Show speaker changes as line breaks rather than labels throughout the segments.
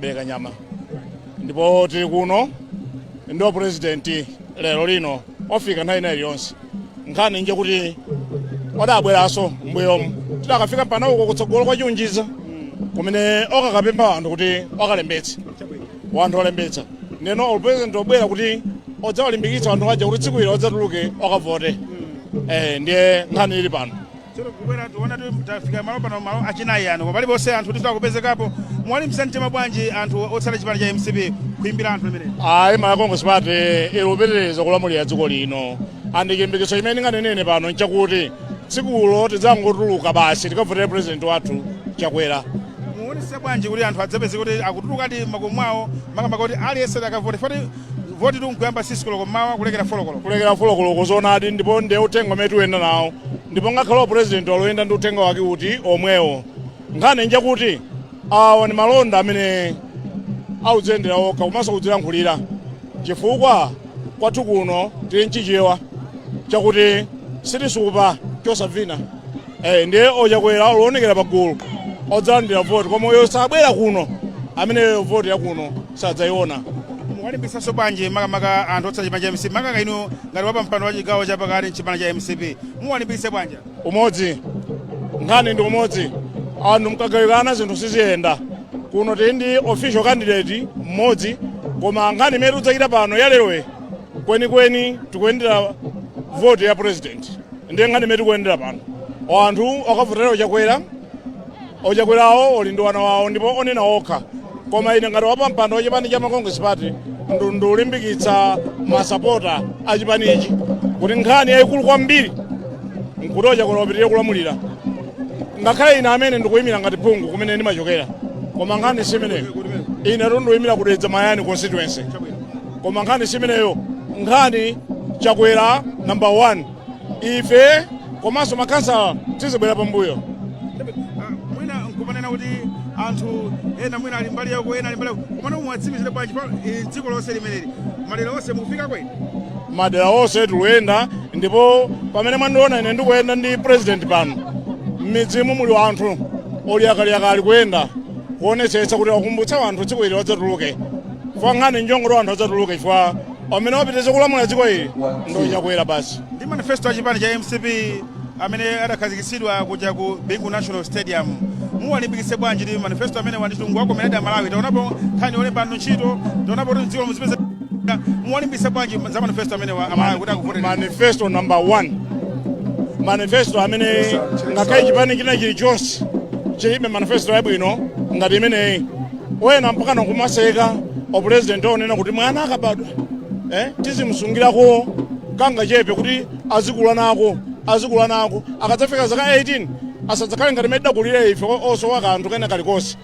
Belekanyama, ndipo tili kuno ndi president lero lino, ofika nthawi ina iliyonse. Nkhani nje kuti odabweranso mbuyomu, tidakafika mpana uko kutsogolo kwa Chiunjiza kumene okakapempha anthu kuti okalembetse. Wanthu olembetsa ndeno president obwera kuti odzawalimbikitsa anthu aja kuti tsiku ili odzatuluke okavote. Ndiye nkhani ili pano.
Tsono kubwera tiona tafika malo pano, malo achinayi ano, koma paliponse anthu tisakupezekapo. Muwalimbitsa mtima bwanji anthu otsata chipani cha MCP, kuimbira anthu limene?
Ayi, Malawi Congress Party ikupitiriza kulamulira dziko lino, and chilimbikitso chimene ndinganenene pano nchakuti tsikulo tidzangotuluka basi, tikavotere president wathu Chakwera.
Muonese bwanji kuti anthu adzapeze kuti akutulukadi makomo awo, makamaka kuti aliyense akavote foti voti tu nkuyamba 6 koloko mmawa kulekera 4 koloko?
Kulekera 4 koloko, zoonadi, ndipo ndiye uthenga umene tikuyenda nawo, ndipo ngakhale president waloyenda ndi uthenga wake kuti omwewo. Nkhani njakuti awa ni malonda amene audziyendera okha komanso kudzilankhulira, chifukwa kwathu kuno tili mchichewa chakuti sitisupa chosavina. Ndiye ochakwera oloonekera pagulu odzalandira voti, koma uyo sabwera kuno, ameneyo voti yakuno sadzayiona.
Muwalimbitsanso bwanji makamaka anthu otsata chipani cha MCP, makamaka inu ngati wapa mpando wa chigawo chapakati mchipani cha MCP, muwalimbitse bwanji?
Umodzi, nkhani ndi umodzi. Anthu mkagawikana zinthu siziyenda. Kuno tili ndi official candidate mmodzi, koma nkhani imene tidzachita pano yalerowe kwenikweni tikuyendera voti ya president. Ndiye nkhani imene tikuyendera pano, anthu akavotera ochakwera. Ochakwerawo oli ndi wana wawo ndipo onena okha, koma ine ngati wapa mpando wa chipani cha Congress Party ndulimbikitsa masapota a chipanichi kuti nkhani yayikulu kwambiri nkuti ochakwera wapitirire kulamulira, ngakhale ine amene ndikuyimira ngati phungu kumene ndimachokera. Koma nkhani si imeneyo. Ine ndikuyimira kudedza Mayani constituency, koma nkhani si imeneyo. Nkhani Chakwera number one, ife komanso makansala tizibwera pambuyo.
Mwina nkumanena kuti anthu ena mwina ali mbali yako, ena ali mbali yako, komano muwatsimikizire bwanji dziko lonse limeneli, madera onse mukufika kwenu?
Madera onse tikuyenda, ndipo pamene mwandiona ine ndikuyenda ndi president pano, m'midzimu muli anthu oliyakaliaka kuyenda kuonetsetsa kuti akumbutsa anthu tsiku ili wadzatuluke, chifukwa nkhani njongoti anthu adzatuluke, chifukwa amene wapitiriza kulamulira dziko ili ndi Chakwera basi.
Ndi manifesto a chipani cha MCP amene adakhazikitsidwa kuja ku Bingu National Stadium, muwalimbikitse bwanji ndi manifesto amene wanditungu wakomeradi Amalawi? Taonapo nkhani yolemba anthu ntchito, taonapo kuti mdziko muzipeza. Muwalimbikitse bwanji za manifesto amene wa Amalawi kuti akuvotere?
Manifesto number one, manifesto amene ngakhale chipani china chilichonse chilibe manifesto yabwino ngati imeneyi. Wena mpaka nakumaseka opresident onena kuti mwana akabadwa tizimsungirako kangachepe kuti azikula nako, azikula nako, akadzafika zaka 18 asadzakhale ngati mene tidakulira ife osowa kanthu kena kalikonse.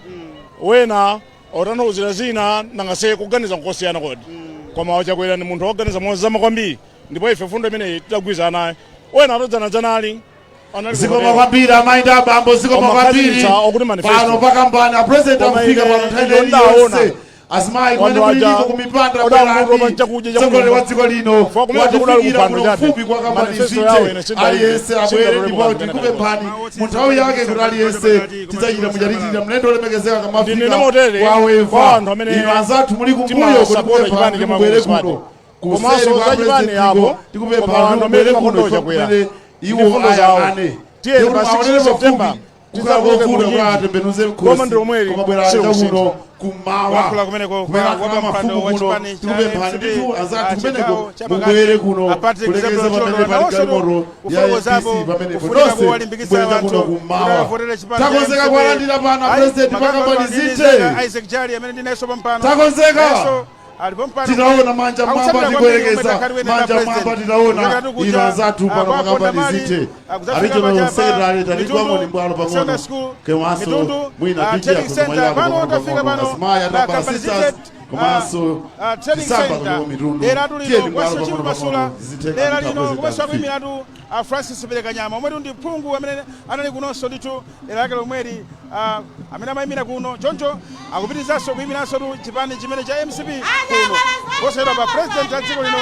Wena otanthauzira zina, nangase kuganiza nkosiyana kodi, koma wachakwera ni munthu woganiza mozama kwambiri, ndipo ife fundo imeneyi tidagwirizana naye. Wena atodzanadzanali
Zikomo kwambiri, amayi ndi abambo, zikomo
Koma
kwambiri.
khazikitsa okuti manifesto.
Pano pakambani a president
Koma
akufika
ine
pano nthawi
ine ndaona.
iliyonse. Azimayi kumene
Wanthu aja
muliliko kumipanda,
odangutopa
bwerani.
chakudya cha
Mtsogoleri
kunyumba.
wa dziko lino
Chifukwa kumene kudali
watifikira
kupando
kuno
chabe.
mfupi kwa Kambani
Manifesto yawo ine
zite.
aliyense
Abwere
sindalole
ndipo
kukambirana.
tikupemphani mu nthawi yake kuti aliyense tidzachita mujatichita mlendo olemekezeka
Ndine
kamafika
motere kwa
kwaweva.
anthu amene
Inu anzathu muli kumbuyo kuti
timasapota chipani
tikupemphani
cha
mubwere
Congress Party.
kuno
Komanso
kuseri kwa
za chipani
president
apo,
iko, tikupemphani
koma anthu amene
mubwere kuno
timakonda
chifukwa
Chakwera
kumene
ndi
iwo
mfundo zawo.
ayang'ane.
Tiyeni
Ndikuti
pa 6
maonere
September
pafupi kukhala
tidzatuluke
kovuta
ku
kuti atembenuze
Koma
mkhosi,
ndi lomweli,
koma bwerani
silikusintha.
chakuno kummawa
Kulankhula kumeneko
kumene
kwa
akhala
wapampando
mafumu
wa
kuno.
chipani cha
Tikupemphani
MCP,
ndithu anzathu kumeneko
chigawo cha
mubwere
pakati,
kuno
a Patrick
kulekeza
Zebulon
pamene
Chilondola,
pali
nawonso
galimoto ya
kufotokozapo
MPC pamenepo.
kufunika
Nonse
kuwalimbikitsa
mubwere chakuno
anthu kuti
kummawa.
akavotere chipani cha
Takonzeka
MCP.
kuwalandira pano
Ayi,
president
makamba
pakambani
ndi
zite.
Isaac Jali amene ndinenso pampano.
Takonzeka.
Nayenso alipo mpano.
Titaona manja mwamba,
Akutsatira kwambiri
tikuyerekeza
kumene akhali
manja
president.
mwamba, titaona
Kuchokera tu
inu
kuja,
anzathu pano
kwa
pakambani
Pondamali,
zite.
kudzafika
Regional
paja pa
secretary
Mitundu
taligwamo ni mbwalo pang'ono
Secondary School,
komanso
Mitundu,
mwina DJ
Training Center.
akumayako
Pano
pang'ono
tafika
pang'ono.
pano
Azimayi
pa
atapala
Kambani
sisters
Zite,
komanso
Training
tisamba
Center.
kuno mitundu.
Dera tu lino
Tiyeni mbwalo
kwaso
pang'ono
Chilupasula,
pang'ono zitheka
dera
ndithu
lino
president
komanso
akufika.
akuyimiratu Francis Belekanyama omwe ndi phungu amene anali kunonso ndithu dera lake lomweli, amene amayimira kuno, choncho akupitirizanso kuyimiranso tu chipani chimene cha MCP kuno. Posachedwa pa president a dziko lino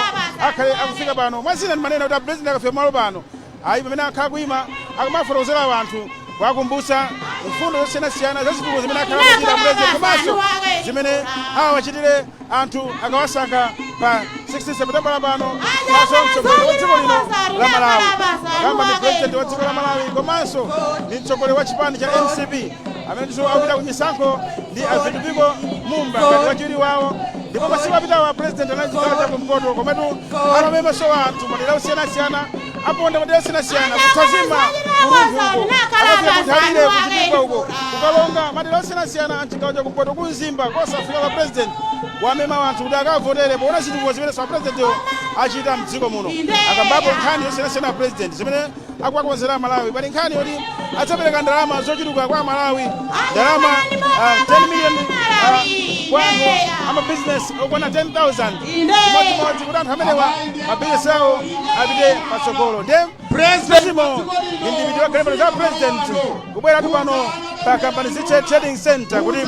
akhale akufika pano. Mwazina ndimanena kuti a president akafika malo pano, ayi, pamene akhala kuyima akumafotokozera anthu Kuwakumbutsa mfundo zosiyanasiyana za zitukuko zimene akhala akuchita president komanso zimene awachitire anthu akawasankha pa 16 September pano komanso mtsogoleri wa dziko lino la Malawi. Kamba ndi president wa dziko la Malawi komanso ndi mtsogoleri wa chipani cha MCP amene ndiso akupita ku chisankho ndi a Vitumbiko Mumba ngati wachiwiri wawo. Ndipo masiku apitawa president anali chigawo cha kumpoto, komatu amamemanso anthu madera osiyanasiyana, aponda madera osiyanasiyana, kutsazima, ku Rumphi uko, akafika kunthalire, kuchipikwa uko, kukalonga, madera osiyanasiyana amchigawo cha kumpoto, kumzimba kosafika kwa president wamema anthu kuti akavotere poona zitukuko zimene sa presidentiyo achita mdziko muno. Akambapo nkhani zosiyanasiyana president zimene akuwakonzera Malawi. Pali nkhani yoti adzapereka ndalama zochuluka kwa Malawi, ndalama 10 million kwa anthu amabizinesi okwana 10,000 chimodzimodzi, kuti anthu amenewa mabizinesi awo apite patsogolo. Ndiye President ndi mdipiti wa galimoto za president kubweratu pano pa Kambanizitche Trading Center kuti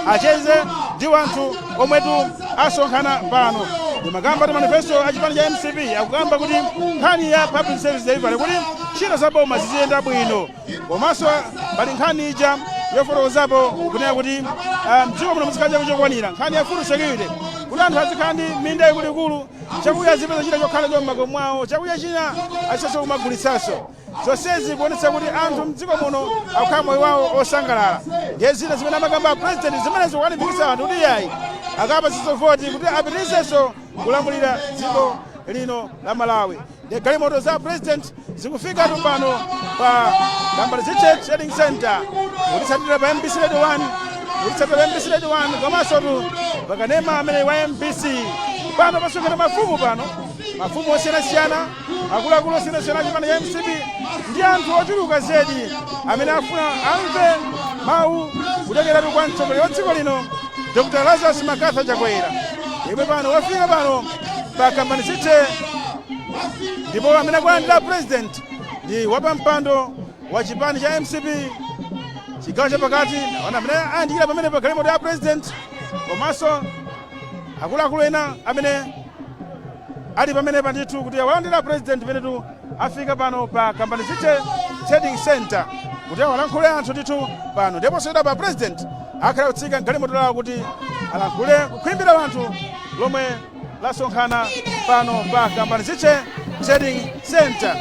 acheze ndi anthu omwetu asonkhana pano. Ndimakamba ti manifesto a chipani cha MCP akukamba kuti nkhani ya public service delivery, kuti ntchito za boma ziziyenda bwino, komanso pali nkhani ija yofotokozapo kunena kuti mdziko muno muzikhala chakudya chokwanira, nkhani ya food security, kuti anthu azikhala ndi minda ikuluikulu, chakudya zipeza china chokhala cho m'makomo mwawo, chakudya china achisaso kumagulitsanso. Zonsezi kuonetsa kuti anthu mdziko muno akukhala moyo wawo osangalala. Ndiye zina zimene amakamba president zimene zikuwalimbikitsa anthu kuti iyayi, akapatsenso voti kuti apitirizenso kulamulira dziko lino la Malawi. Ndiye galimoto za president zikufikatu pano pa Kambanizitche Trading Center. Kutitsatira pa MBC Radio 1, kutitsatira pa MBC Radio 1 komanso tu pakanema amene wa MBC. Pano pasonkhana mafumu pano, mafumu osiyanasiyana, akuluakulu osiyanasiyana achipani cha MCP ndi anthu ochuluka zedi amene afuna amve mawu kuchokeratu kwa mtsogoleri wa dziko lino, Dr Lazarus McCarthy Chakwera, yemwe pano wafika pano pa Kambanizitche. Ndipo amene akulandira president ndi wapampando wa chipani cha MCP chigawo chapakati, naona amene ayandikira pamene pa galimoto ya president, komanso akuluakulu ena amene ali pamenepa ndithu kuti awalandira president pamenetu afika pano pa Kambanizitche Trading Center kuti awalankhule anthu ndithu pano. Ndipo soda pa president akhala kutsika mgalimoto lawo kuti alankhule kukhwimbira anthu lomwe lasonkhana pano pa Kambanizitche Trading Center.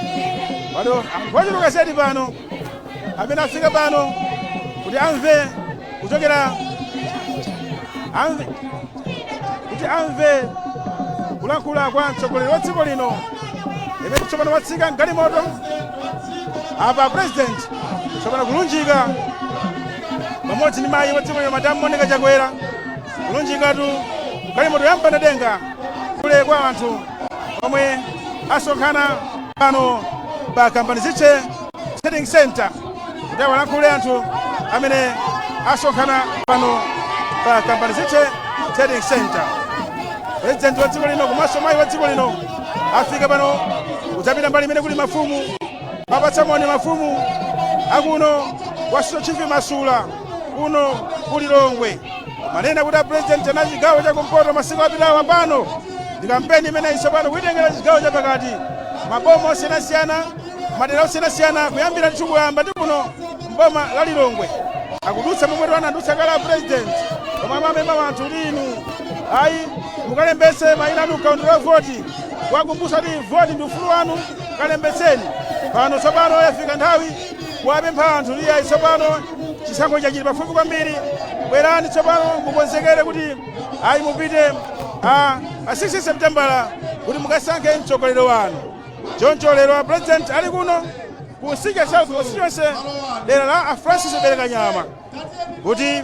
Pano anthu ochuluka zedi pano amene afika pano kuti amve kuchokera amve kuti amve kulankhula kwa mtsogoleri wa dziko lino imene tsopano watsika mgalimoto. Apa president tsopano kulunjika pamodzi ndi mayi wa dziko lino, Madamu Monica Chakwera, kulunjikatu galimoto ya mpandadenga kule kwa anthu omwe asonkhana pano pa Kambanizitche Trading Center kuti awalankhule anthu amene asonkhana pano pa Kambanizitche Trading Center. President wa dziko lino komanso mayi wa dziko lino afika pano kudzapita mbali imene kuli mafumu, mapatsa moni mafumu akuno kwa Chief Masula kuno kuli Lilongwe. Manena kuti a president ana chigawo chakumpoto masiku apitawa, pano ndi kampeni imene tsopano kuitengera chigawo chapakati, maboma osiyanasiyana, madera osiyanasiyana, kuyambira ndithu kuyamba ndi kuno mboma la Lilongwe. Akudutsa momwe anadutsa kale a president koma amamema anthu kuti inu ayi, mukalembetse mayina anu mkaundula wa voti, kuwakumbutsa kuti voti ndi ufulu wanu, kalembetseni. Pano tsopano yafika nthawi kuwapempha anthu kuti ayi, tsopano chisankho chachili pafupi kwambiri, bwerani tsopano mukonzekere kuti ayi, mupite pa 6 Septembala kuti mukasankhe mtsogoleri wanu. Choncho lero a president ali kuno ku Nsanje South constituency, dera la a Francis Belekanyama, kuti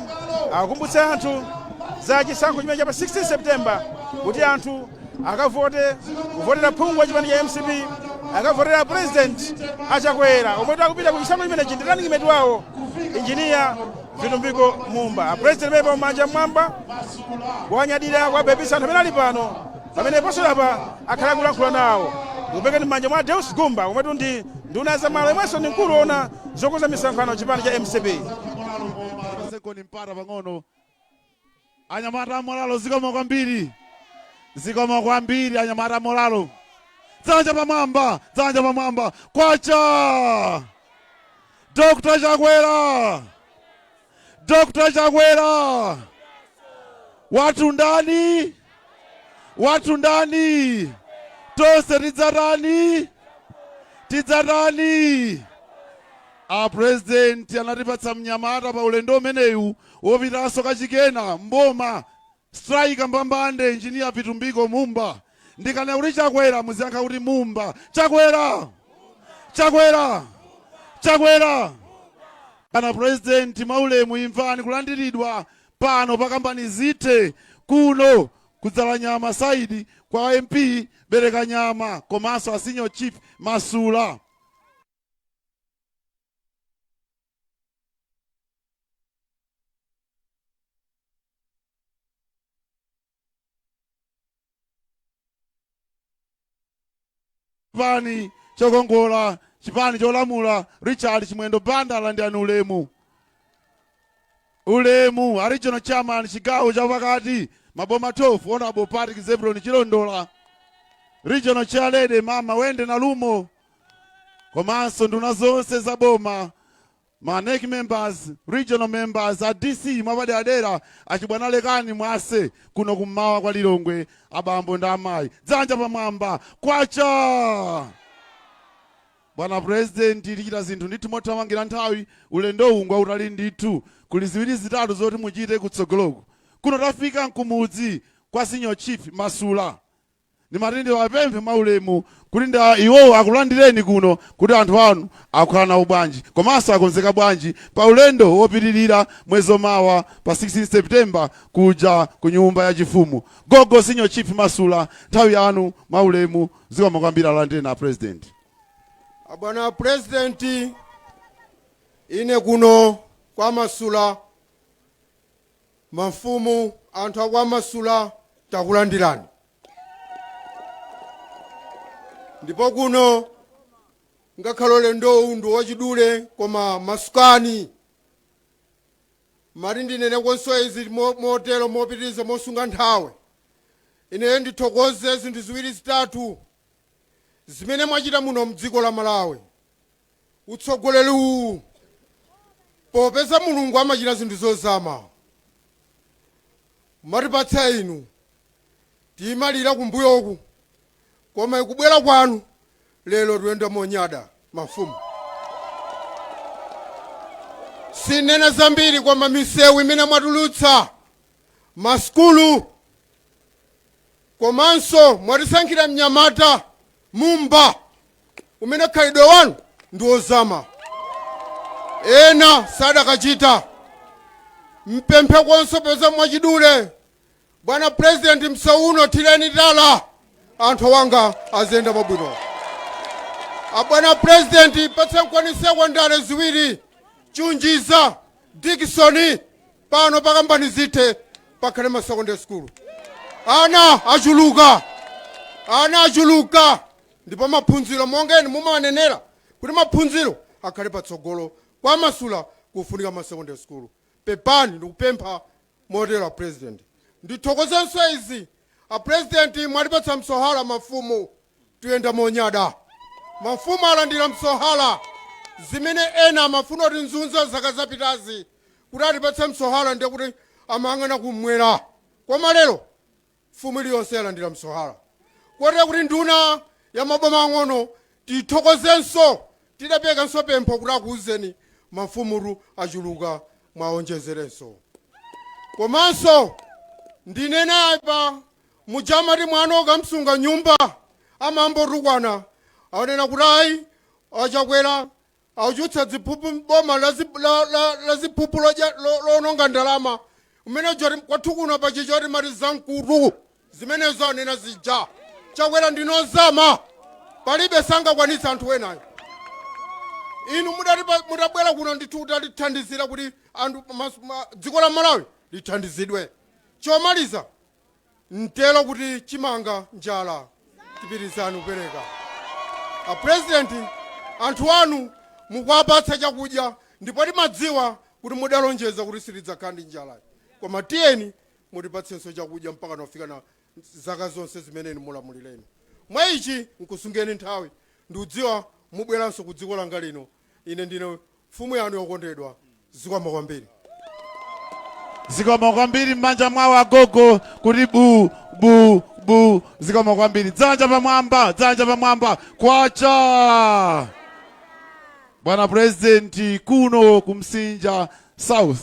akumbutse anthu za chisankho chimene cha pa 16 September, kuti anthu akavote, kuvotera phungu wa chipani cha MCP, akavotera president achakwera omwe akupita ku chisankho chimenechi ndi running mate wawo, Engineer Vitumbiko Mumba. A president pamenepo manja mmwamba kuwanyadira, kuwabebisa anthu amene ali pano pamene posodapa akhala kulankhula nawo. Ndikupekeni m'manja mwa Deus Gumba omwetu ndi nduna zamalo imwenso ndi mkulu ona zokonza misonkhano chipani cha MCP.
Sekoni mpata pang'ono, anyamata amolalo, zikomo kwambiri, zikomo kwambiri anyamata amolalo. Dzanja pamwamba, dzanja pamwamba, kwacha. Dr. Chakwera, Dr. Chakwera, wathu ndani? Wathu ndani? Tonse tidzatani? Tidzatani? A President anatipatsa mnyamata pa ulendo umenewu wopitanso kachikena mboma, striker mbambande, Engineer Vitumbiko Mumba. Ndikanena kuti Chakwera, muziyankha kuti Mumba. Chakwera, Chakwera, Chakwera. Bwana President, maulemu, imvani kulandiridwa pano pa Kambani Zithe kuno kudzalanyama side kwa MP Berekanyama komanso a Senior Chief Masula. Chipani chokongola, chipani cholamula, Richard Chimwendo Banda, alandirani ulemu, ulemu. A Regional Chairman chigawo chapakati, maboma 12, Honorable Patrick Zebron Chilondola, Regional Chairlady Mama Wende Nalumo, komanso nduna zonse za boma, ma NEC members, regional members, a DC mwapaderadera achibwana Lekani Mwase kuno kummawa kwa Lilongwe, abambo ndi amayi, dzanja pamwamba, kwacha! Bwana President, tichita zinthu ndithu mothamangira nthawi. Ulendo uwu ngwautali ndithu, kuli ziwiri zitatu zoti muchite kutsogoloku. Kuno tafika mkumudzi kwa Senior Chief Masula. Ndimati ndiwapemphe mwaulemu kuti nda iwowo akulandireni kuno, kuti anthu anu akukhala nawo bwanji komanso akonzeka bwanji pa ulendo wopitirira mwezi omawa pa 16 September kuja ku nyumba yachifumu. Gogo Senior Chief Masula, nthawi yanu mwaulemu. Zikomo kwambiri. Alandireni a President.
Bwana President, ine kuno kwa Masula, mafumu, anthu akwa Masula, takulandirani. Ndipo kuno ngakhale ulendowu ndi wachidule, koma masukani. Mati ndinene konso izi motero mopitiriza mosunga nthawi, ineyo ndithokoze zinthu ziwiri zitatu zimene mwachita muno mdziko la Malawi. Utsogoleri uwu, popeza Mulungu amachita zinthu zozama, matipatsa inu. Timalira kumbuyoku, koma ikubwera kwanu lero tuyenda monyada. Mafumu, sinena zambiri, koma misewu imene mwatulutsa, masukulu, komanso mwatisankhira mnyamata Mumba umene khalidwe wanu ndi wozama, ena sadakachita. Mpemphe konso peza mwachidule, bwana President, msewu uno thireni tala, anthu wanga aziyenda pabwino. Abwana President, patsenkwani sekondari ziwiri, Chunjiza, Dickson, pano pakambani zithe pakhale ma secondary school. Ana achuluka, ana achuluka, ndipo maphunziro, monga inu mumanenera kuti maphunziro akhale patsogolo, kwa Masula kufunika ma secondary school. Pepani, ndikupempha motero a President. Ndithokozenso izi, a President, mwatipatsa msohala. Mafumu tuyenda monyada. Mafumu alandira msohala. Zimene ena amafuna kuti nzunza zaka zapitazi kuti atipatse msohala, ndiye kuti amayang'ana kumwera, koma lero mfumu iliyonse yalandira msohala, kotero kuti nduna ya maboma ang'ono tithokozenso. Tidaperekanso pempho kuti akuuzeni mafumutu achuluka, mwaonjezerenso. Komanso ndinena apa, mujamati mwana ukamsunga nyumba amambotukwana, aonena kuti ayi, aChakwera auchutsa ziphuphu, boma la ziphuphu lowononga ndalama, umene joti kwathu kuno pachichoti mati zamkutu. Zimenezo anena zija. Chakwera ndinozama, palibe sangakwanitsa anthu enayo. Inu mutabwera kuno ndithu kutalithandizira kuti anthu dziko la Malawi lithandizidwe. Chomaliza mtero kuti chimanga, njala, tipirizani kupereka. A President, anthu anu mukuwapatsa chakudya, ndipo timadziwa kuti mudalonjeza kuti sitidzakhala ndi njala, koma tiyeni mutipatsenso chakudya mpaka nafika na zaka zonse zimene inu mulamulireni. Mwa ichi nkusungeni nthawi, ndikudziwa mubweranso ku dziko langa lino. Ine ndine Mfumu yanu yokondedwa, zikomo kwambiri.
Zikomo kwambiri. M'manja mwawo agogo kuti bu bu bu. Zikomo kwambiri. Dzanja pamwamba, dzanja pamwamba. Kwacha! Bwana Purezidenti, kuno kumsinja South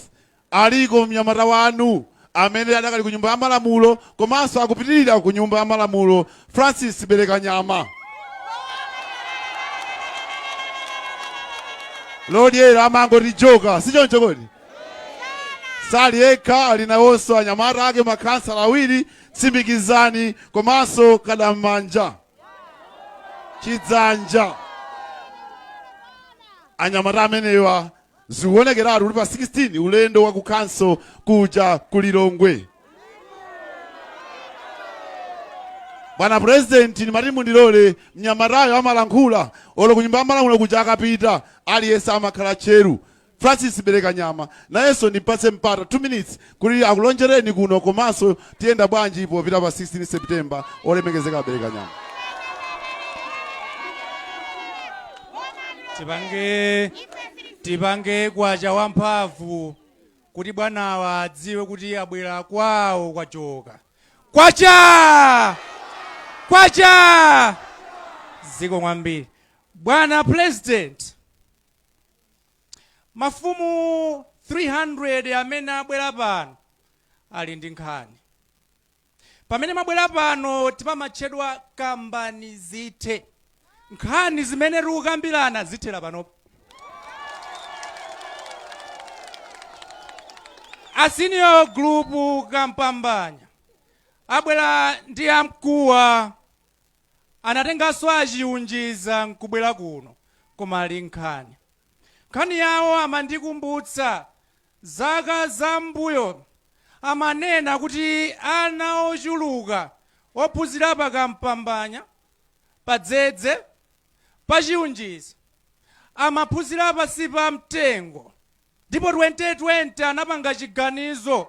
aliko mnyamata wanu amene adakali ku Nyumba ya Malamulo komanso akupitirira ku Nyumba ya Malamulo, Francis Belekanyama. Lodyera amangoti joka, sichoncho kodi? Sali yekha, ali nawonso anyamata ake, makhansala awiri, Tsimikizani komanso Kadamanja Chidzanja. Anyamata amenewa zikuonekeratu kuti pa 16 ulendo wa ku council kuja ku Lilongwe. Bwana Purezidenti, ndimati mundilole, mnyamatayo amalankhula olo ku Nyumba ya Malamulo kuja akapita aliyense amakhala tcheru. Francis Belekanyama nayenso ndimpatse mpata 2 minutes kuti akulonjereni kuno komanso tiyenda bwanji popita pa 16 September. Olemekezeka Belekanyama.
Tipange kwacha wamphamvu kuti bwanawa adziwe kuti abwera kwawo kwachoka. Kwacha! Kwacha! Zikomo kwambiri, bwana President. Mafumu 300 amene abwera pano ali ndi nkhani. Pamene mabwera pano timamatchedwa kambani zithe. Nkhani zimene tikukambirana zithera panopo. A senior group Kampambanya abwera ndi amkuwa, anatenganso achiunjiza nkubwera kuno, koma ali nkhani. Nkhani yawo amandikumbutsa zaka zambuyo, amanena kuti ana ochuluka ophunzira pa Kampambanya, padzedze, pachiunjiza amaphunzira pansi pa mtengo. Ndipo 2020 anapanga chiganizo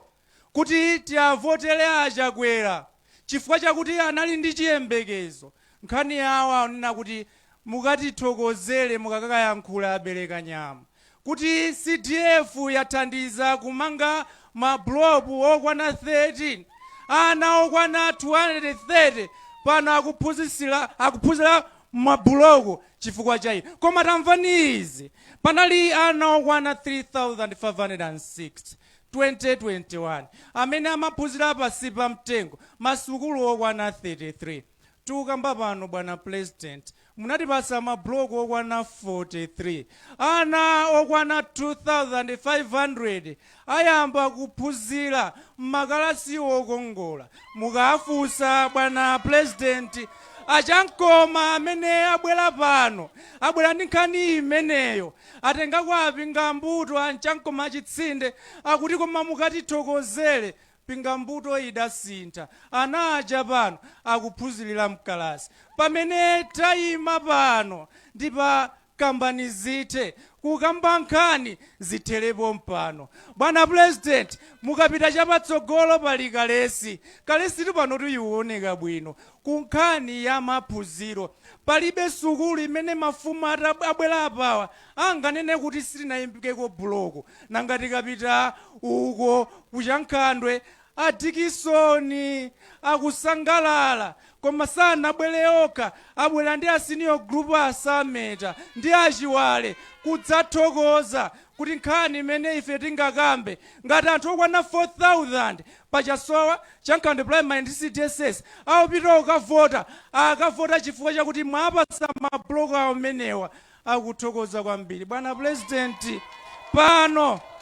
kuti tiavotere aChakwera chifukwa chakuti anali ndi chiyembekezo. Nkhani yawo anena kuti mukatithokozere mukakayankhula abereka nyama kuti CDF yathandiza kumanga mabuloku okwana 13, ana okwana 230 pano akuphunzira mabuloku chifukwa cha ine. Koma tamvani izi, panali ana okwana 3560 2021 amene amaphunzira pansi pa mtengo, masukulu okwana 33. Tikukamba pano, bwana President, munatipasa mabloko okwana 43, ana okwana 2500 ayamba kuphunzira mmakalasi okongola. Mukafunsa, bwana President, achankoma amene abwera pano abwera ndi nkhani imeneyo, atengako apinga mbuto anchankoma achitsinde akuti koma mukatithokozere, Pingambuto idasintha, ana aja pano akuphunzirira mkalasi. Pamene tayima pano ndi pa kambani zithe, kukamba nkhani zitherepo mpano. Bwana President, mukapita chapatsogolo pali kalesi. Kalesitu pano tuyioneka bwino. Ku nkhani ya maphunziro, palibe sukulu imene mafumu abwera apawa anganene kuti sitinayimikeko buloko. Nanga tikapita uko kuchankhandwe, a Dikisoni akusangalala, koma sanabwere okha, abwera ndi a senior group asameta ndi achiwale kudzathokoza kuti nkhani imene ife tingakambe ngati anthu okwana 4000 pachasowa Chankhandwe Primary ndi CDSS awupita kukavota, akavota chifukwa chakuti mwapasa mabloko amenewa. Akuthokoza kwambiri, bwana President.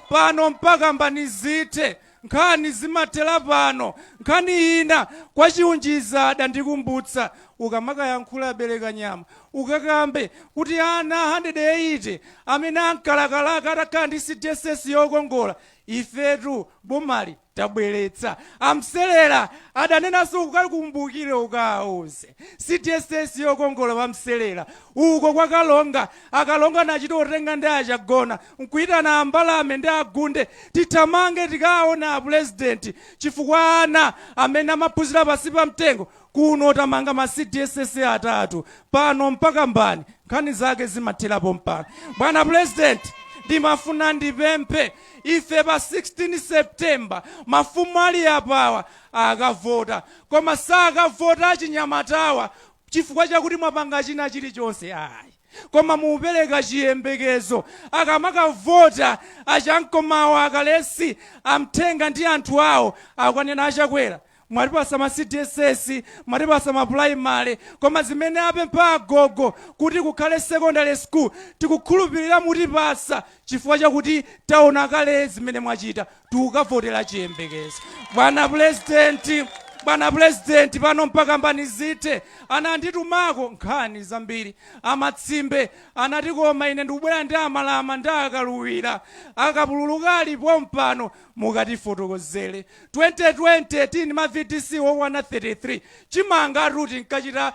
Pano mpaka mbani zithe, nkhani zimathera pano. Nkhani ina kwachiunjiza adandikumbutsa, ukamakayankhula abereka nyama ukakambe kuti ana 180 amene ankalakalaka atakhala ndi CDSS yokongola, ifetu bomali tabweretsa. Amselera adanenanso ukakumbukire ukawauze CDSS yokongola pamselera uko kwakalonga akalonga nachita otenga ndi achagona nkuitana ambalame ndi agunde tithamange tikaona apurezidenti chifukwa ana amene amaphunzira pansi pa mtengo kuno tamanga ma CDSS atatu. Pano mpaka mbani nkhani zake zimatherapo mpano, bwana President. Ndimafuna ndipemphe, ife pa 16 September mafumu ali apawa akavota, koma sakavota achinyamatawa chifukwa chakuti mwapanga china chilichonse, ayi, koma mupereka chiyembekezo. Akamakavota achamkomawo, akalesi, amthenga ndi anthu awo akwanena, "Achakwera, mwatipasa ma CDSS, mwatipasa ma primary, koma zimene apempha agogo kuti kukhale secondary school, tikukhulupirira mutipasa chifukwa chakuti taona kale zimene mwachita. Tikukavotera chiyembekezo." Bwana Purezidenti, bwana Purezidenti, pano mpaka mbanizite ananditumako nkhani zambiri. Amatsimbe anati, "Koma ine ndikubwera ndi amalama ndi akaluwira akapululuka alipo mpano, mukatifotokozere." 2020 tini ma VDC wokwana 33. Chimanga atuti nkachita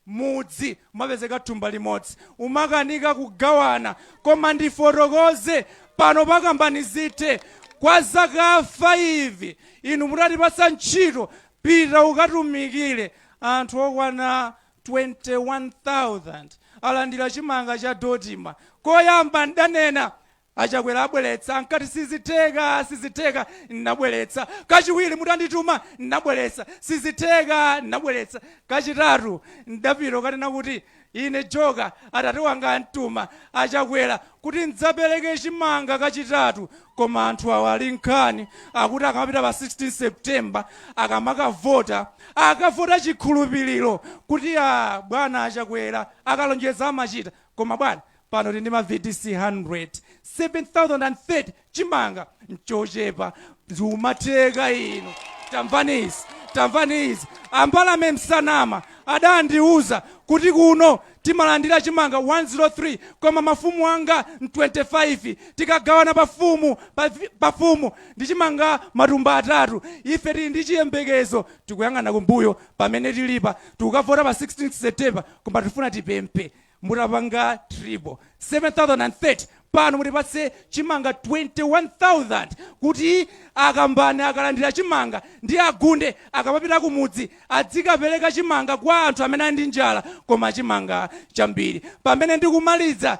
mudzi mumapezeka thumba limodzi, umakanika kugawana. Koma ndifotokoze pano pakambanizite, kwa zaka 5 inu mutatipasa ntchito, pita ukatumikire, anthu okwana 21,000 alandira chimanga cha Dodima. Koyamba ndanena, "Achakwera abweretsa," ankati, "Sizitheka, sizitheka." Ndinabweretsa. Kachiwiri mutandituma, ndinabweretsa. "Sizitheka." Ndinabweretsa. Kachitatu ndapita kanena kuti, "Ine Joka, atate wanga antuma Achakwera kuti ndidzapereke chimanga kachitatu, koma anthu awa ali nkhani, akuti akamapita pa 16 September akamakavota, akavota chikhulupiriro kuti a bwana Achakwera akalonjeza amachita." Koma bwana, pano tili ndi ma VDC 100, 7030, chimanga nchochepa, ziumatheka. Ino tamvani izi, tamvani izi. Ambalame Msanama adandiuza kuti kuno timalandira chimanga 103, koma mafumu anga 25, tikagawana pafumu pafumu ndi chimanga matumba 3. Ife tili ndi chiyembekezo, tikuyang'ana kumbuyo pamene tilipa, tikukavota pa 16 September, koma tifuna tipemphe mutapanga triple 7030, pano mutipatse chimanga 21,000 kuti akambane akalandira chimanga ndi agunde, akamapita kumudzi adzikapereka chimanga kwa anthu amene ali ndi njala, koma chimanga chambiri. Pamene ndikumaliza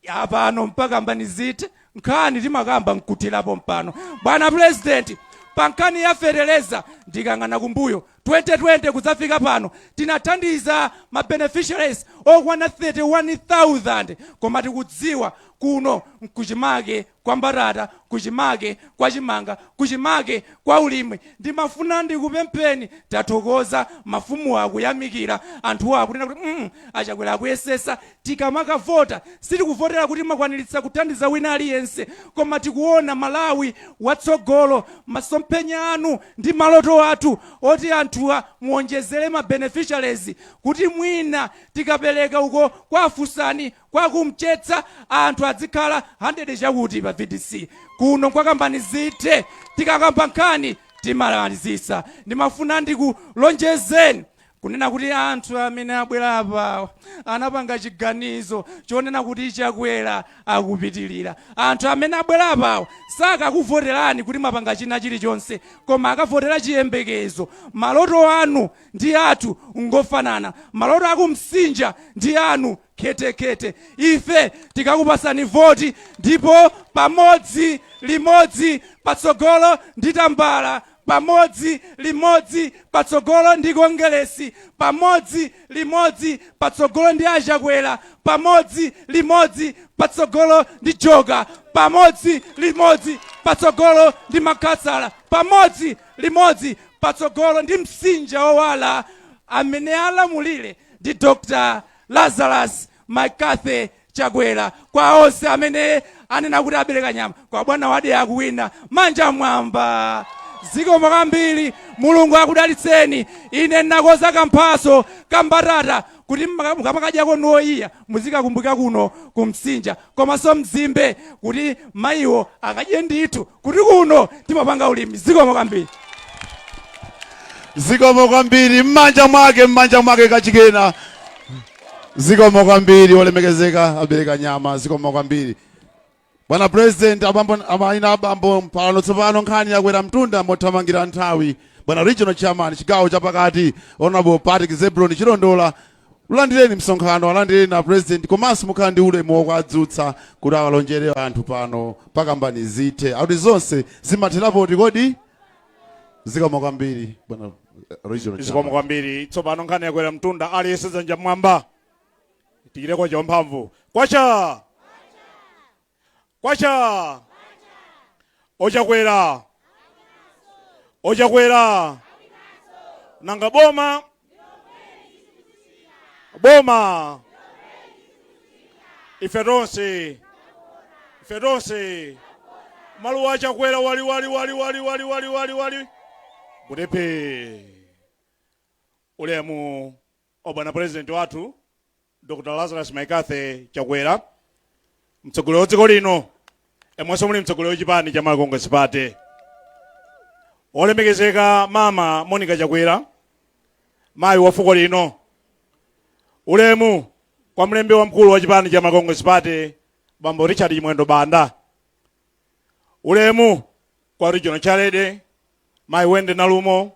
apano mpaka mbanizite, nkhani timakamba nkuthirapo mpano. Bwana President, pa nkhani ya feteleza, ndikang'ana kumbuyo 2020 kudzafika pano, tinathandiza ma beneficiaries okwana 31,000, koma tikudziwa kuno nkuchimake kwa mbatata, kuchimake kwa chimanga, kuchimake kwa ulimi. Ndimafuna ndikupempheni, tathokoza, mafumu akuyamikira, anthuwo akunena kuti Achakwera akuyesesa. Tikamakavota sitikuvotera kuti makwaniritsa kuthandiza wina aliyense, koma tikuona Malawi watsogolo, masomphenya anu ndi maloto athu oti anthuwa muonjezere ma beneficiaries, kuti mwina tikapereka uko kwa afusani kwakumchetsa, anthu adzikhala 100 chakuti pa VDC. Kuno kwakambanizite, tikakamba nkhani timalizisa. Ndimafuna ndikulonjezeni kunena kuti anthu amene abwera apa anapanga chiganizo chonena kuti Chakwera akupitilira. Anthu amene abwera apawa sakakuvoterani kuti mwapanga china chilichonse, koma akavotera chiyembekezo. Maloto anu ndi athu ngofanana, maloto akumsinja ndi anu khetekhete. Ife tikakupasani voti, ndipo pamodzi limodzi patsogolo ndi tambala, pamodzi limodzi patsogolo ndi Kongeresi, pamodzi limodzi patsogolo ndi Achakwera, pamodzi limodzi patsogolo ndi Joka, pamodzi limodzi patsogolo ndi makhansala, pamodzi limodzi patsogolo ndi msinja owala amene alamulire ndi Dr Lazarus McCarthy Chakwera. Kwa onse amene anena kuti abereka nyama kwa bwana wade akuwina, manja mwamba. Zikomo kwambiri, Mulungu akudalitseni. Ine ndinakoza kamphaso kambatata kuti mukamakadyako noyiya muzikakumbuka kuno kumsinja, komanso mzimbe kuti mayiwo akadye ndithu kuti kuno timapanga ulimi. Zikomo kwambiri.
Zikomo kwambiri, m'manja mwake, m'manja mwake kachikena. Zikomo kwambiri, olemekezeka abereka nyama, zikomo kwambiri. Bwana President, abambo, amaina, abambo, pano tsopano nkhani yakwera mtunda mothamangira nthawi. Bwana Regional Chairman, chigawo chapakati, Honorable Patrick Zebron Chilondola. Ulandireni msonkhano, alandireni na president, komanso mukhala ndi ulemu wokwadzutsa kuti awalonjere anthu pano pakambani zithe akuti zonse zimatherapo kodi. Zikomo kwambiri, bwana regional
Zikomo
chairman.
kwambiri. Tsopano nkhani yakwera mtunda. Aliyense dzanja mmwamba, tikire kwacha wamphamvu. Kwacha, kwacha! Ochakwera, ochakwera! Nanga boma, boma! Ife tonse, ife tonse, maluwa achakwera wali wali wali wali wali wali wali wali kutepe. Ulemu wa bwana president wathu Dr Lazarus McCarthy Chakwera, mtsogoleri wa dziko lino, emwenso muli mtsogoleri wa chipani cha Malawi Congress Party, olemekezeka mama Monica Chakwera, mayi wa fuko lino, ulemu kwa mlembi wamkulu wa chipani cha Malawi Congress Party, bambo Richard Chimwendo Banda, ulemu kwa regional chairlady mayi Wende Nalumo,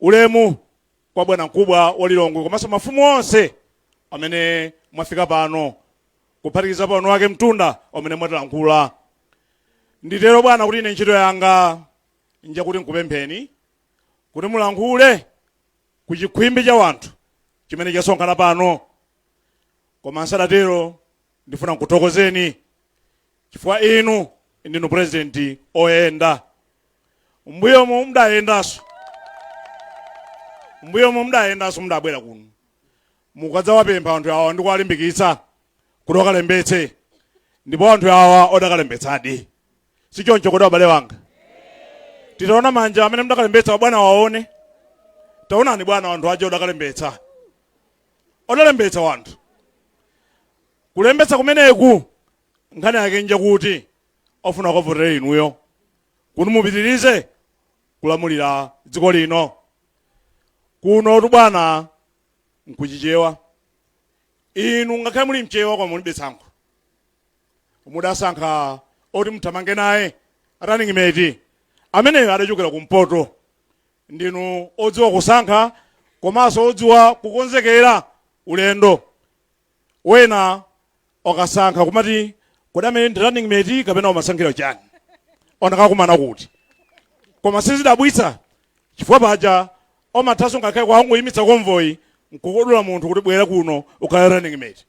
ulemu kwa bwana mkubwa wa Lilongwe komanso mafumu onse amene mwafika pano, kuphatikiza pano wake mtunda amene mwatilankhula. Nditero bwana kuti ine ntchito yanga njakuti nkupempheni kuti mulankhule ku chikhwimbi cha wanthu chimene chasonkhana pano. Koma nsadatero, ndifuna nkuthokozeni chifukwa inu ndinu president oyenda. Mbuyomu mudayendanso, mbuyomu mudayendanso, mudabwera kuno mukadzawapempha anthu awa ndi kuwalimbikitsa kuti wakalembetse, ndipo anthu awa odakalembetsadi. Si choncho kodi, abale wanga? Titaona manja amene mudakalembetsa, bwana waone. Taonani bwana, anthu aja odakalembetsa, odalembetsa wanthu. Kulembetsa kumeneku nkhani yake njakuti ofuna kuvotera inuyo kuti mupitirize kulamulira dziko lino. Kuno tu bwana nkuchichewa. Inu ngakhale muli mchewa koma mulibe tsankho. Mudasankha oti muthamange naye running mate ameneyo adachokera kumpoto. Ndinu odziwa kusankha komanso odziwa kukonzekera ulendo. Wena wakasankha kumati, "Kodi amene ndi running mate kapena umasankhira chani? Onakakumana kuti?" Koma sizidabwitsa chifukwa paja omathanso ngakhale kwangoyimitsa convoy nkukodula munthu kuti, "Bwera kuno ukhale running mate."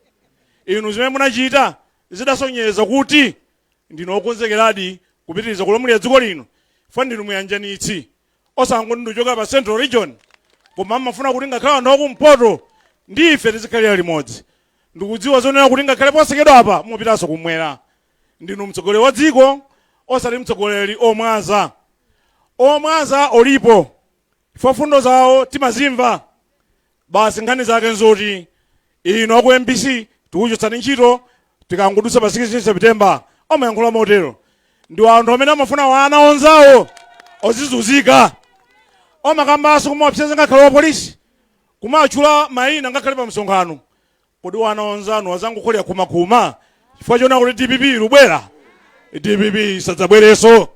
Inu zimene munachita zidasonyeza kuti ndinu okonzekeradi kupitiriza kulamulira dziko lino, chifukwa ndinu muyanjanitsi, osangoti ndikuchoka pa Central Region, koma mmafuna kuti ngakhale anthu akumpoto ndi ife tizikhalira limodzi. Ndikudziwa zonena kuti ngakhale posekedwa apa mupitanso kumwera. Ndinu mtsogoleri wa dziko, osati mtsogoleri omwaza. Omwaza olipo, chifukwa fundo zawo timazimva basi. Nkhani zake nzoti inu aku MBC tikuchotsani ntchito tikangodutsa pa 16 September. Amayankhula motero ndi anthu amene amafuna wana onzawo ozizunzika. Omakambanso kumawapseza ngakhale wa polisi, kumatchula mayina ngakhale pa msonkhano. Kodi wana onzanu azangokholera khumakhuma chifukwa chona kuti DPP ilubwera? DPP sadzabwereso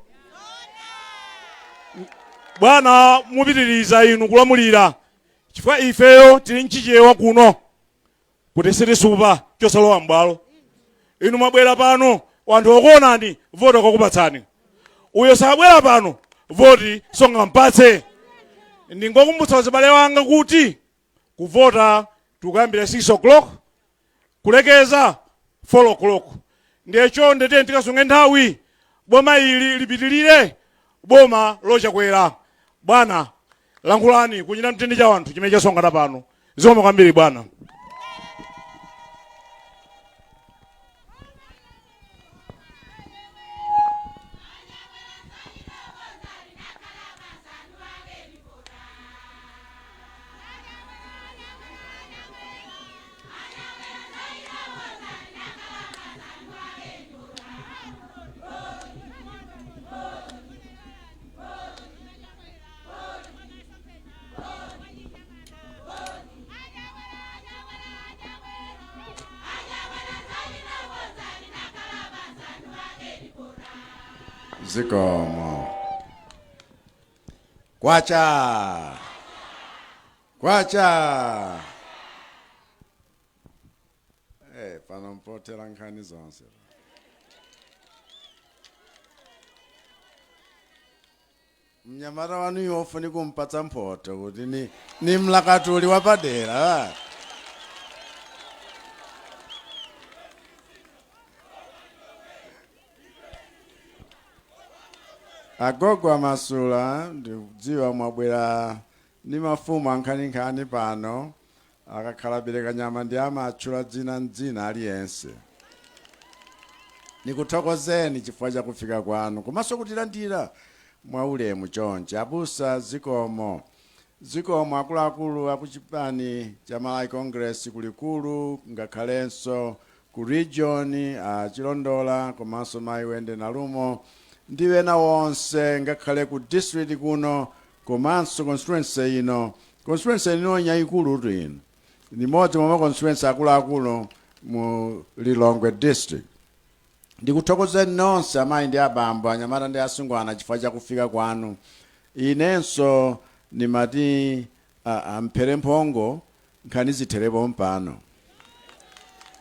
bwana. Mupitiriza inu kulamulira chifukwa ifeyo tili mchichewa kuno kuti sitisupa chosalowa m'bwalo. Inu mwabwera pano, wanthu okuonani, voti akakupatsani. Uyo sabwera pano, voti songampatse. Ndingokumbutsa azibale wanga kuti kuvota tikuyambira 6 o'clock kulekeza 4 o'clock. Ndiye chonde tiye tikasunge nthawi, boma ili lipitilire, boma lochakwera. Bwana, lankhulani kuchita mtindi cha wanthu chimene chasonkhana pano. Zikomo kwambiri, bwana.
Zikomo. Kwacha, kwacha! Pano mpothera nkhani zonse. Mnyamata wanuyo ofuni kumpatsa mphoto kuti ni mlakatuli wapadera. Agogo amasula, ndikudziwa mwabwera ndi mafumu ankhaninkhani pano, akakhala bereka nyama ndi amatchula dzina mdzina aliyense. Nikuthokozeni chifukwa cha kufika kwanu komanso kutilandira mwaulemu chonchi. Abusa, zikomo. Zikomo akuluakulu akuchipani cha Malawi Congress kulikulu, ngakhalenso ku region, a Chilondola komanso mayi Wende Nalumo ndi ena onse, ngakhale ku district kuno komanso constituency ino. Constituency ino nyayikulu ino, ni imodzi mwa ma constituency akuluakulu mu Lilongwe district. Ndikuthokozeni nonse amayi ndi abambo, anyamata ndi asungwana, chifukwa cha kufika kwanu. Inenso nimati amphere mphongo nkhani zitherepo mpano,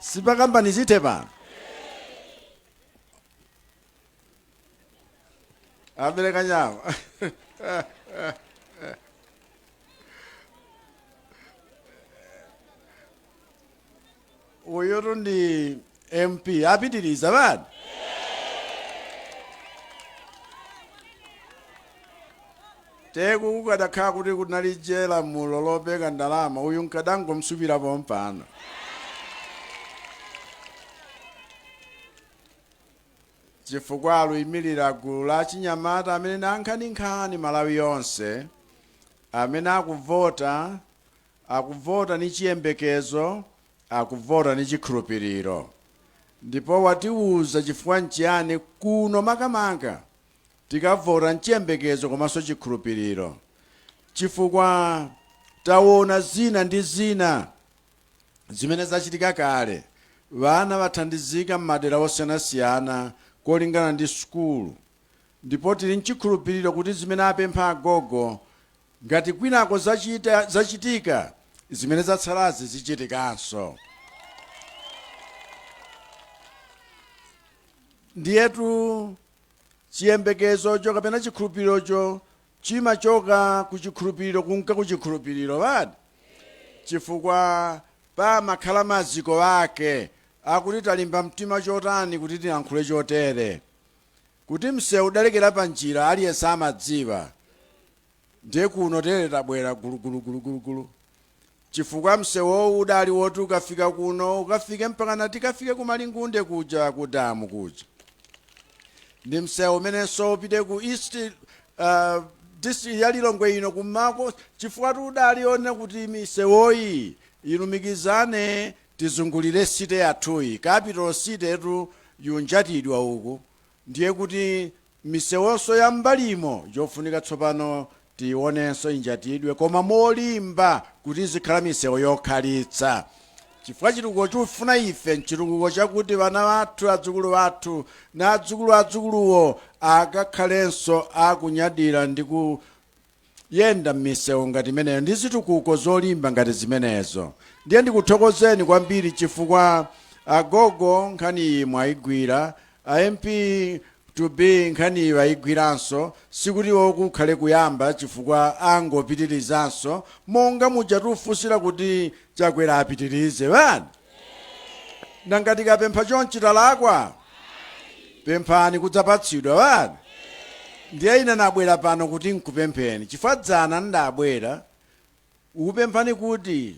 sipakambani zithe pano. Abereka nyama uyutu ndi MP, apitiriza bani. Teku kukadakhala kuti kunali lamulo lopeka ndalama, uyu nkadangomsupirapo mpano, chifukwa aluyimirira gulu la chinyamata amene na nkhaninkhani Malawi yonse, amene akuvota, akuvota ni chiyembekezo, akuvota ni chikhulupiriro. Ndipo watiwuza chifukwa nchiyani kuno makamaka tikavota mchiyembekezo komanso chikhulupiriro, chifukwa taona zina ndi zina zimene zachitika kale. Vana vathandizika m'madera osiyanasiyana kolingana ndi sukulu, ndipo tili mchikhulupiriro kuti zimene apempha agogo, ngati kwinako zachitika, zimene zatsalazi zichitikanso. Ndiyetu chiyembekezocho kapena chikhulupirirocho chimachoka ku chikhulupiriro kunka ku chikhulupiriro badi, chifukwa pamakhala maziko ake akuti talimba mtima chotani kuti tilankhule chotere, kuti msewu udalekera pa njira, aliyense amadziwa. Ndiye kuno tere tabwera gulugulugulugulu chifukwa msewowu udali woti ukafika kuno, ukafike mpaka tikafike kumalingunde kuja, ku damu kuja. Ndi msewu umenenso upite ku east district ya Lilongwe ino kumako, chifukwa udali one kuti misewoyi ilumikizane, tizungulire city yathuyi, capital city yetu yunjatidwa uku. Ndiye kuti misewonso ya mbalimo yofunika tsopano tionenso injatidwe, koma molimba, kuti izikhala misewu yokhalitsa, chifukwa chitukuko chofuna ife nchitukuko chakuti vana vathu, adzukulu vathu na adzukulu adzukuluwo akakhalenso akunyadira ndi kuyenda m'misewu ngati imeneyo ndi zitukuko zolimba ngati zimenezo. Ndiye ndikuthokozeni kwambiri chifukwa agogo nkhani iyi mwayigwira, a MP to be nkhani iyi ayigwiranso. Sikuti okukhale kuyamba, chifukwa angopitirizanso monga muja tifunsira kuti Chakwera apitirize bani. Nanga tikapempha chonchi talakwa? Pemphani kudzapatsidwa bani. Ndiye ine nabwera pano kuti nkupempheni, chifukwa dzana ndabwera ukupemphani kuti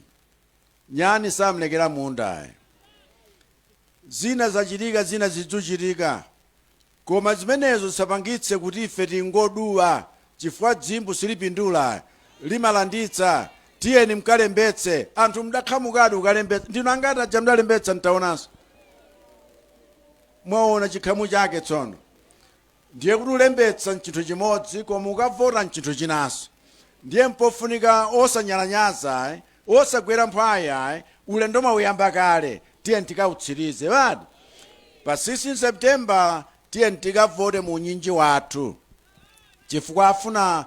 nyani samlekera munda. Zina zachitika, zina zidzuchitika, koma zimenezo zisapangitse kuti ife tingoduwa, chifukwa dzimbu silipindula, limalanditsa. Tiyeni mkalembetse. Anthu mdakhamukadi ukalembetsa. Ndinu angati aja mdalembetsa? Ntaonanso mwaona chikhamu chake. Tsono ndiye kuti ulembetsa mchinthu chimodzi, koma ukavota mchinthu chinanso. Ndiye mpofunika osanyalanyaza, osagwera mphwayi ayi. Ulendo mwauyamba kale, tiye tikautsirize badi. Pa 16 September tiye tikavote mu unyinji wathu, chifukwa afuna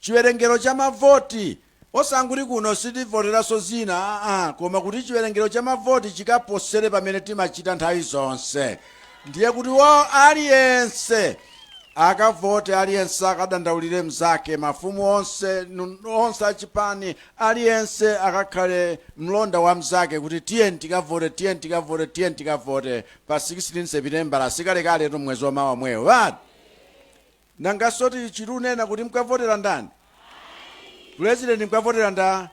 chiwerengero cha mavoti. Osanguti kuno sitivoteranso zina, aa, koma kuti chiwerengero cha mavoti chikaposere pamene timachita nthawi zonse. Ndiye kuti wo aliyense akavote, aliyense akadandaulire mzake, mafumu onse, onse achipani, aliyense akakhale mlonda wa mzake kuti tiyeni tikavote, tiyeni tikavote, tiyeni tikavote pa 16 Sepitembala, sikalekale tu, mwezi wamawa mwewo vati. Nangaso tichirunena kuti mukavotera ndani? President mukavotera nda?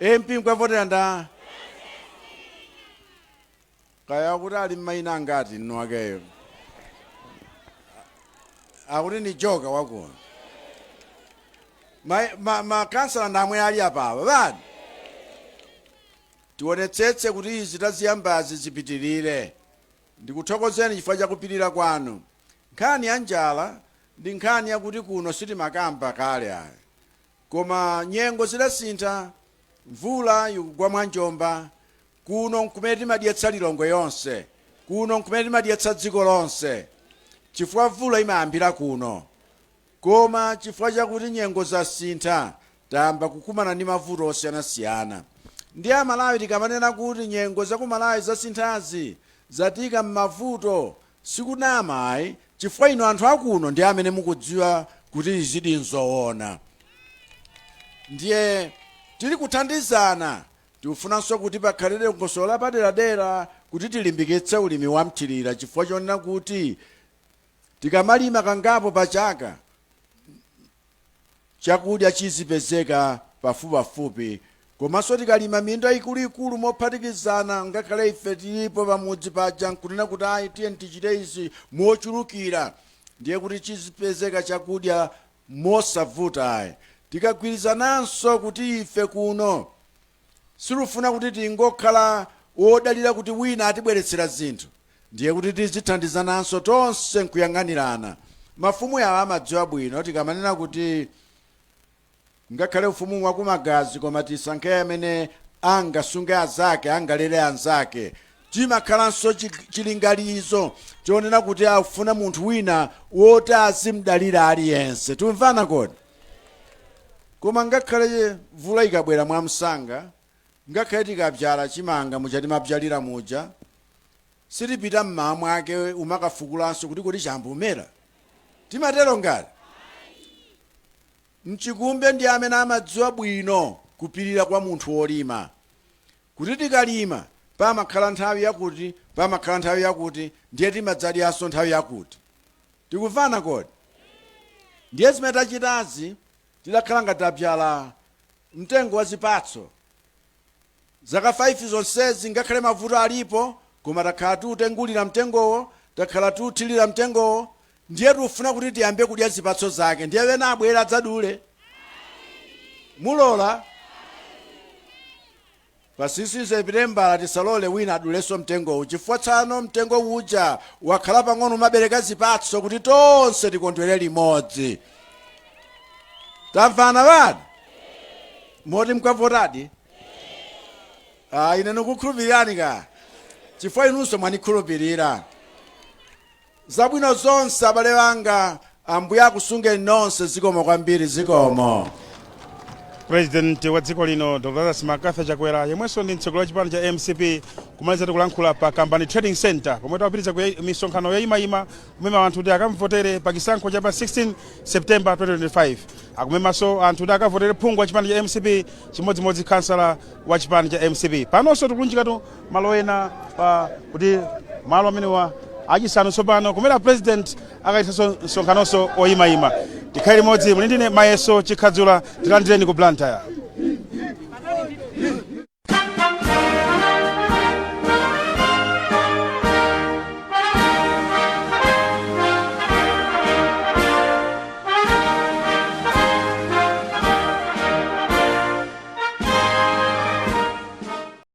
MP mukavotera nda? Kaya kuti ali mmaina angati nnu akeyo akuti ni joka wakuno. Makansala ndamwe ali apawa vati tionetsetse kuti izi taziyambazi zipitirire. Ndikuthokozeni chifukwa chakupirira kwanu. Nkhani ya njala ndi nkhani yakuti kuno sitimakamba kale ayi, koma nyengo zidasintha, mvula ikugwa mwanjomba. Kuno nkumene timadyetsa Lilongwe yonse, kuno nkumene timadyetsa dziko lonse, chifukwa mvula imayambira kuno. Koma chifukwa chakuti nyengo zasintha, tayamba kukumana ndi mavuto osiyanasiyana. Ndi Amalawi tikamanena kuti nyengo zakumalawi zasinthazi zatika m'mavuto, sikunama ayi, chifukwa inu anthu akuno ndi amene mukudziwa kuti izidi nzoona. Ndiye tili kuthandizana, tikufunanso kuti pakhale dongosolo lapaderadera kuti tilimbikitse ulimi wa mthirira, chifukwa chonena kuti tikamalima kangapo pa chaka, chakudya chizipezeka pafupipafupi. Komanso tikalima minda ikuluikulu mophatikizana, ngakhale ife tilipo pamudzi paja, nkunena kuti ayi, tiye tichite izi mochulukira, ndiye kuti chizipezeka chakudya mosavuta ayi. Tikagwirizananso kuti ife kuno silufuna kuti tingokhala wodalira kuti wina atibweretsera zinthu, ndiye kuti tizithandizananso tonse nkuyang'anirana. Mafumu yawo amadziwa bwino tikamanena kuti ngakhale ufumu wakumagazi, koma tisankhe amene angasunge anzake, angalere anzake. Chimakhalanso chilingalizo chonena kuti akufuna munthu wina woti azimdalira aliyense. Tumvana kodi? Koma ngakhale mvula ikabwera mwamsanga, ngakhale tikabzala chimanga muja timabzalira muja, sitipita mmawa mwake umakafukulanso kuti kodi chambumera. Timatero ngati mchikumbe ndi amene amadziwa bwino kupirira kwa munthu wolima, kuti tikalima pamakhala nthawi yakuti, pamakhala nthawi yakuti, ndiye timadzadyanso nthawi yakuti. Tikumvana kodi? Ndiye zimene tachitazi, tidakhala ngati tabzala mtengo wa zipatso zaka 5 zonsezi. Ngakhale mavuto alipo, koma takhala tiutengulira mtengowo, takhala tiuthirira mtengowo, ndiye tikufuna kuti tiyambe kudya zipatso zake. Ndiye wena abwera adzadule, mulola? Pa 16 Sepitembala tisalole wina adulenso mtengowu, chifukwa tsano mtengo uja wakhala pang'ono umabereka zipatso kuti tonse tikondwere limodzi. Tamvana vana? Moti mukavotadi? Ah, ine nikukhulupirirani ka, chifukwa inunso mwanikhulupirira. Zabwino zonse, abale anga. Ambuye akusungeni nonse. Zikomo kwambiri, zikomo.
President wa dziko lino, Dr Lazarus McCarthy Chakwera, yemwenso ndi mtsogoleri wa chipani cha MCP, kumaliza tikulankhula pa Kambani Trading Center pomwe tawapitiriza ku misonkhano yoyimayima kumema anthu kuti akamvotere pa chisankho cha pa 16 September 2025. Akumemanso anthu kuti akavotere phungu wa chipani cha MCP, chimodzimodzi kansala wa chipani cha MCP. Panonso tikulunjikatu malo ena pa kuti malo amenewa achisanu tsopano kumene president akachitenso msonkhanonso oyimayima. Tikhale limodzi, muli ndine Mayeso Chikhadzula. Tilandireni ku Blantyre.